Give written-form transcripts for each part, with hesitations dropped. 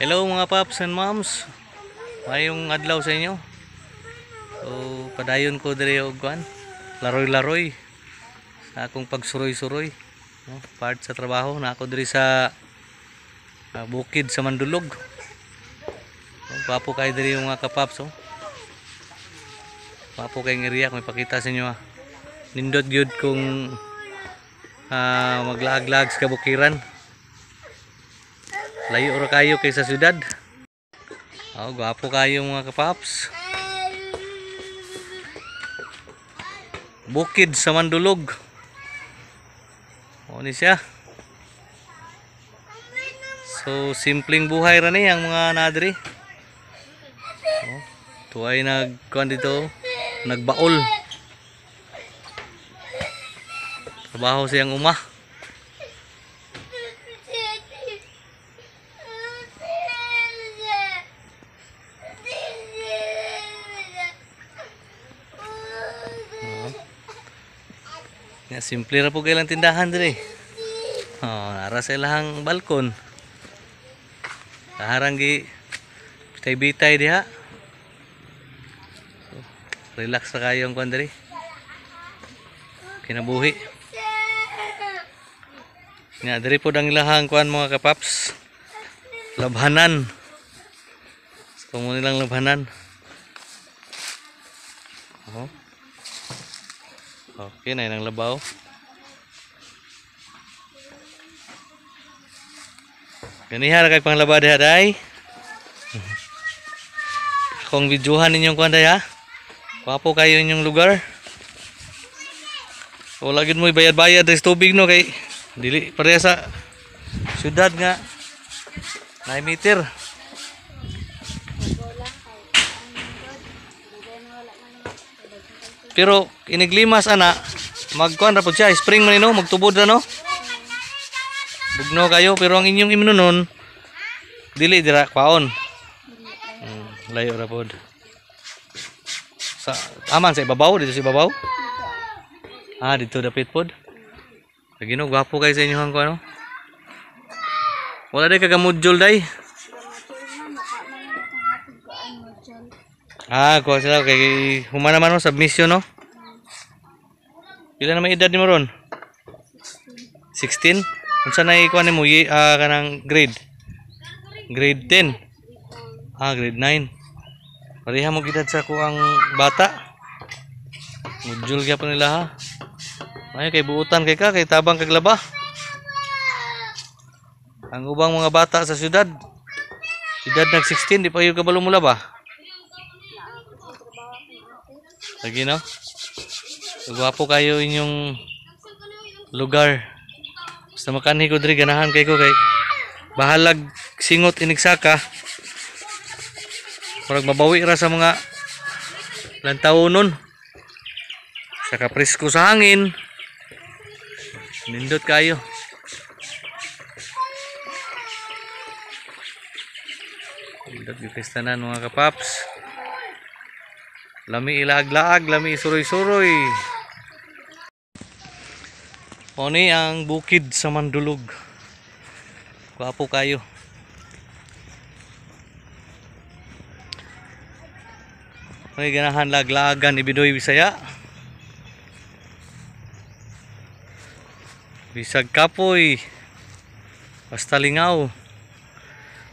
Hello mga paps and moms. Mayong adlaw sa inyo. So padayon ko diri og kuan, laroy-laroy sa akong pagsuroy-suroy, no? Part sa trabaho na ako diri sa bukid sa Mandulog. No, gwapo kay diri yung mga kapaps, oh. Gwapo kay ng area kung ipakita sa inyo, ah. Nindot gyud kung maglaag-laag sa kabukiran. Layo ra kayo kaysa syudad. Oh, gwapo kayo mga kapaps. Bukid sa Mandulog. O ni siya. So simpleng buhay ra ni ang mga nadri. Oh, tuway nagkuan dito, nagbaol. Trabaho siyang uma. Ya, simple ra po kay lang tindahan diri. Oh, nara sa ilahang balkon. Kaharang gi bitay-bitay diha. So, relax ra kayo ang kuan diri. Kinabuhi. Nga diri pod ang ilahang kuan mga kapaps. Labhanan. So mo nilang labhanan. Oh. Okay na ilang labaw. Ganiha ra kay panglaba diha day. Akong videohan ninyong kuan day ha. Gwapo kayo inyong lugar. Wala gyud mo bayad-bayad sa tubig no kay dili pareha sa syudad nga 9 meter. Pero iniglimas ana, magkuan ra pud siya, spring man no, magtubod ra no. Bugno kayo pero ang inyong imnonon dili dira kwaon. Layo ra pod. Sa aman sa ibabaw dito sa ibabaw. Ah, dito dapit pod. Lagi no, gwapo kayo sa inyong kuan no. Wala day kagamudjol day. Ah, kuha sila kay human naman no submission no. Pila na may edad nimo ron? 16. Unsa na ikuan nimo kanang grade? Grade 10. Ah, grade 9. Pareha mo edad sa kuang bata. Mudjol gyapon nila ha. Ay kay buutan kay ka kay tabang kag laba. Ang ubang mga bata sa syudad, edad nag 16 di pa gyud kabalo mo laba. Lagi no? Gwapo kayo inyong lugar. Basta makanhi ko diri ganahan kay ko kay bahalag singot inigsaka. Murag mabawi ra sa mga lantawonon. Saka presko sa hangin. Nindot kayo. Nindot gyud kay tanan mga kapaps. Lami ilaag-laag, lami suroy-suroy. Oni ang bukid sa Mandulog. Gwapo kayo. May ganahan laag-laagan ibidoy Bisaya. Bisag kapoy. Basta lingaw.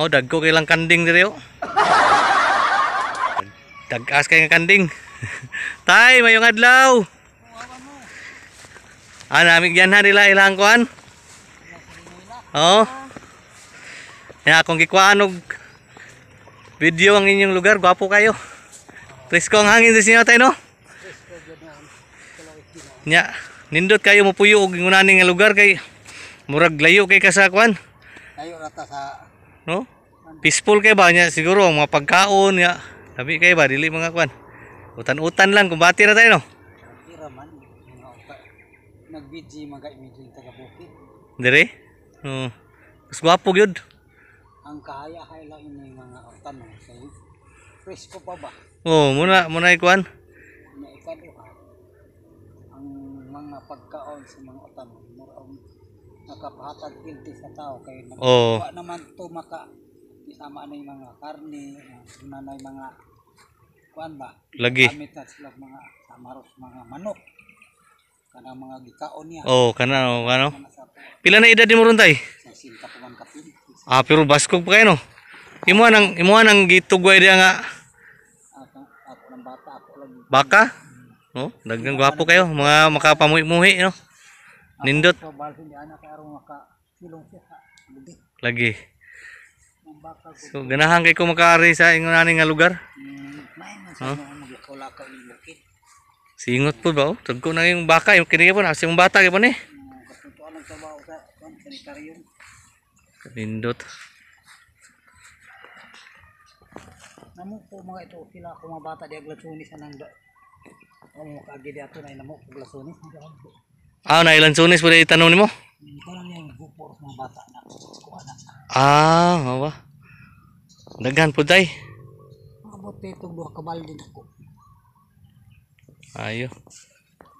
Oh, dagko kay lang kanding diri oh. Dag-as kay nga kanding. Tay, mayong adlaw. Ah, nami yan ha nila ilang kuan. Oh. Ya, akong gikuan og video ang inyong lugar, gwapo kayo. Presko ang hangin sa inyo tay no. Nya, nindot kayo mopuyo og ingunani nga lugar kay murag layo kay ka sa kuan. Layo ra ta sa no? Peaceful kay ba nya siguro ang mga pagkaon nya. Sabi kay ba dili mga kuan. Utan-utan lang kumbati ra tayo no. Ira man mga uta. Nag-busy mga imidyo yung taga bukid. Dire? Oh. Mas gwapo gyud. Ang kahaya-hay lang ini mga utan no. Say presko pa ba? Oh, muna muna ikuan. Na ikaduha. Ang mga pagkaon sa mga utan mura ang nakapahatag guilty sa tao kay Oh. wa naman to maka Sama na yung mga karne, na na yung mga kuan ba? Lagi. Gamit na sila mga samaros, mga manok. Kanang mga gikaon niya. Oh, kana oh, kano. Kana sa Pila na edad nimo ron, tay? sa sinta pa man kapil. Ah, pero baskog pa kayo no. Imo nang gitugway diya nga Ako, ako ng bata, ako lang. baka. Oh, daghang gwapo kayo, mga makapamuhi-muhi no. Nindot So, balhin di anak kay aron maka silong siya sa lubi. lagi. Ang baka ko. So ganahan kay ko makaari sa ingon ani nga lugar. May man sa mga maglakaw-lakaw ni bukid. Singot po ba oh? Tagko na yung baka, yung kini po na si mong bata gyud ni. Katutuan ang trabaho sa kuan sanitarium. Nindot. Namo ko mga ito sila ako mga bata di aglatsunis anang da. Ang makaagi di ato na namo ko glasunis. Ah, na ilan sunis po itanong nimo? Ito lang yung grupo mga bata na kuan na. Ah, mao ba? Daghan po tay. Abot pa itong duha ka balde nako. Ayo.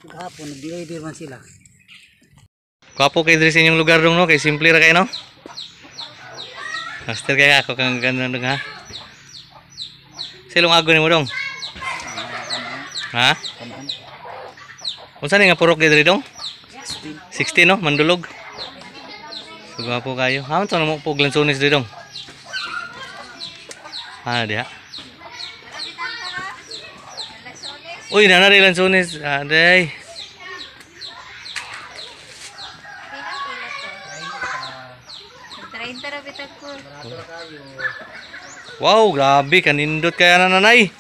Kahapon nag-deliver man sila. Gwapo kay diri sa inyong lugar dong no, kay simple ra kay no. Master kay ako kang ganda dong ha. Silong ago nimo dong. Ha? Unsa ni nga purok diri dong? 16 no, Mandulog. So gwapo kayo. Ha, unsa mo pug lansones diri dong? Ah, diha. Uy, nana rin lansones. Aday. Nag-30 ra bitag ko. Wow, grabe kanindot kaya na nanay.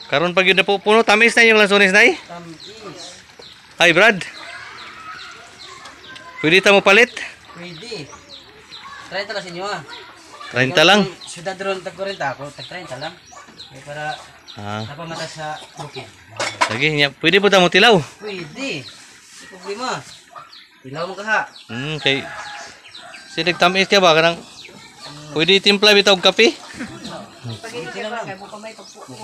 Karon pag yun na puno, tamis na yung lansones nay. Tamis. Hi Brad. Pwede ta mo palit? Pwede. 30 lang sa inyo ah. 30 lang. Syudad ron tag 40 ako, tag 30 lang. Kaya para Ah, napamata sa bukid. lagi nya. Pwede po ta mo tilaw. Pwede. Hindi problema. Ilaw mo kaha. Kay si nagtamis ka ba kanang pwede timpla bitaw og kape? Mukhang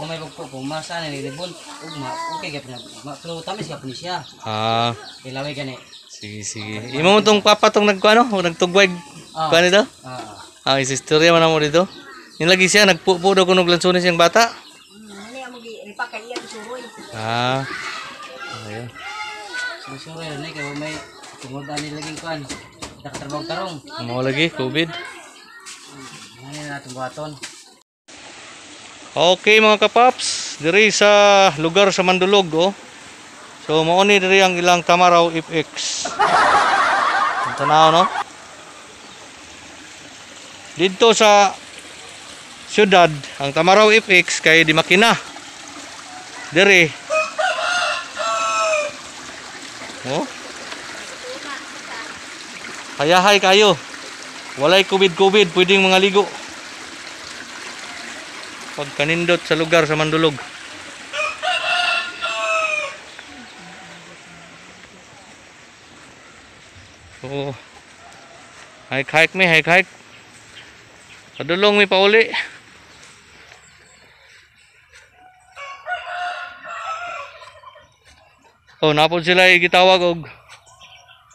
may pagpo, pumasa na nilibon. Ugma, okay ka na. Ugma, pero tamis ka ni siya. Ah, Ilaway gani. sige sige. Imo mo tong papa tong nagkuano, o nagtugway Ah. kuan dito? Ah. Ah, is istorya man mo dito. Yung lagi siya nagpupo daw kuno og lansones yung bata. Ano yung mag-ripa kay iya suroy. Ah. Ayun. Suro yun eh, kaya may tungod ani laging kuan. Nakatrabaho tarong. Mao lagi COVID. Ano na natong buhaton. Okay mga kapaps, diri sa lugar sa Mandulog oh. So mao ni diri ang ilang Tamaraw FX. Ang tanaw no. Didto sa syudad, ang Tamaraw FX kay di makina. Diri. Oh. Hayahay kayo. Walay COVID-COVID, pwedeng mga ligo. Pagkanindot sa lugar sa Mandulog. So, hike-hike mi, hike-hike. Padulong mi pauli. Oh, napod sila gitawag og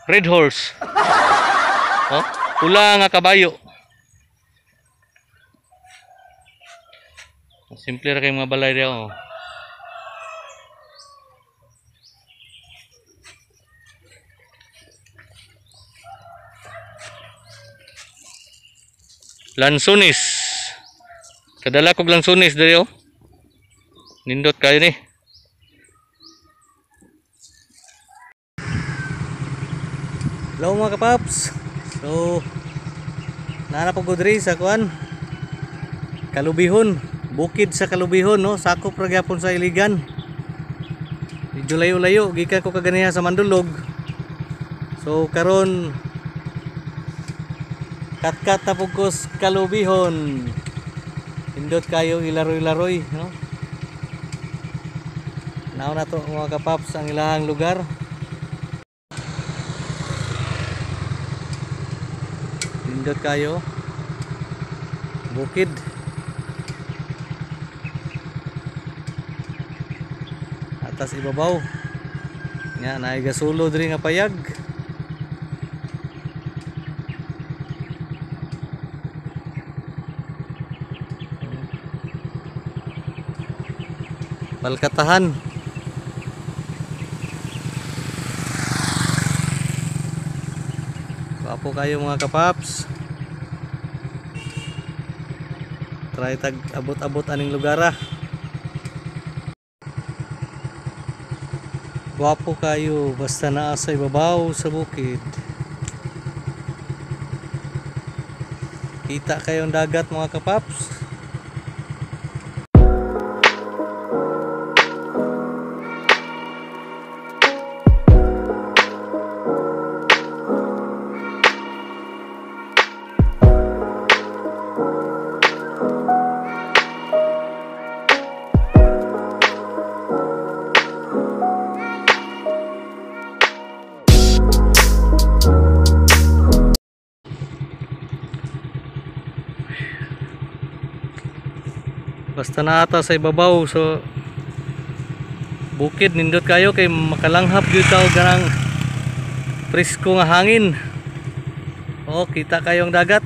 red horse. Oh, pula nga kabayo. Simple ra kay mga balay diha oh. Lansones. Kadala kog lansones diri oh. Nindot kayo ni. Hello mga kapaps. So, naana po ko diri sa kuan. Kalubihon, bukid sa Kalubihon no, sakop ra gyapon sa Iligan. Medyo layo-layo gikan ko kaganiha sa Mandulog. So karon katkat na pud ko sa Kalubihon. Indot kayo ilaroy-laroy no. Nao na to mga kapaps ang ilahang lugar. Nindot kayo. Bukid. Atas ibabaw. Nga naay gasulo diri nga payag. Balkatahan. Gwapo kayo mga kapaps. Try tag abot-abot aning lugar ah. Gwapo kayo basta naa sa ibabaw sa bukid. Kita kayong dagat mga kapaps. Basta na ata sa ibabaw so bukid, nindot kayo kay makalanghap gyud ka og ganang presko nga hangin. Oh, kita kayong dagat.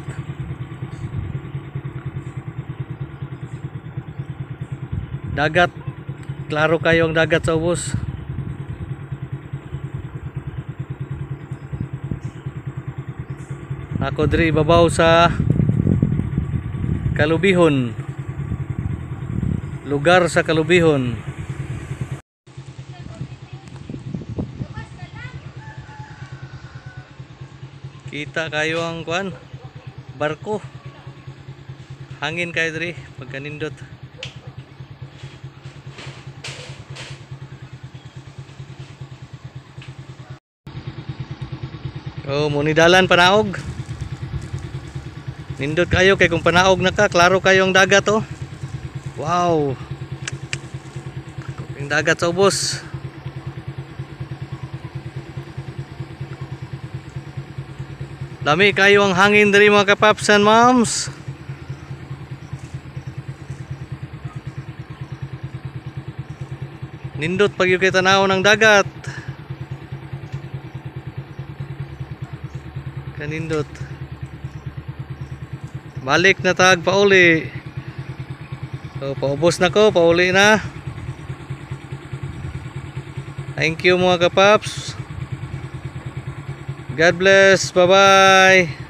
Dagat, klaro kayong dagat sa ubos. Ako diri ibabaw sa Kalubihon. Lugar sa Kalubihon. Kita kayo ang kuan, barko. Hangin kayo diri pagkanindot. Oh, munidalan panaog. Nindot kayo kay kung panaog na ka, klaro kayo ang dagat oh. Wow. Ang dagat sa ubos. Lami kayo ang hangin diri mga kapaps and moms. Nindot pag yung tanaw ng dagat. Kanindot. Balik na tag pauli. So, paubos na ko, pauli na. Thank you mga kapaps. God bless. Bye-bye.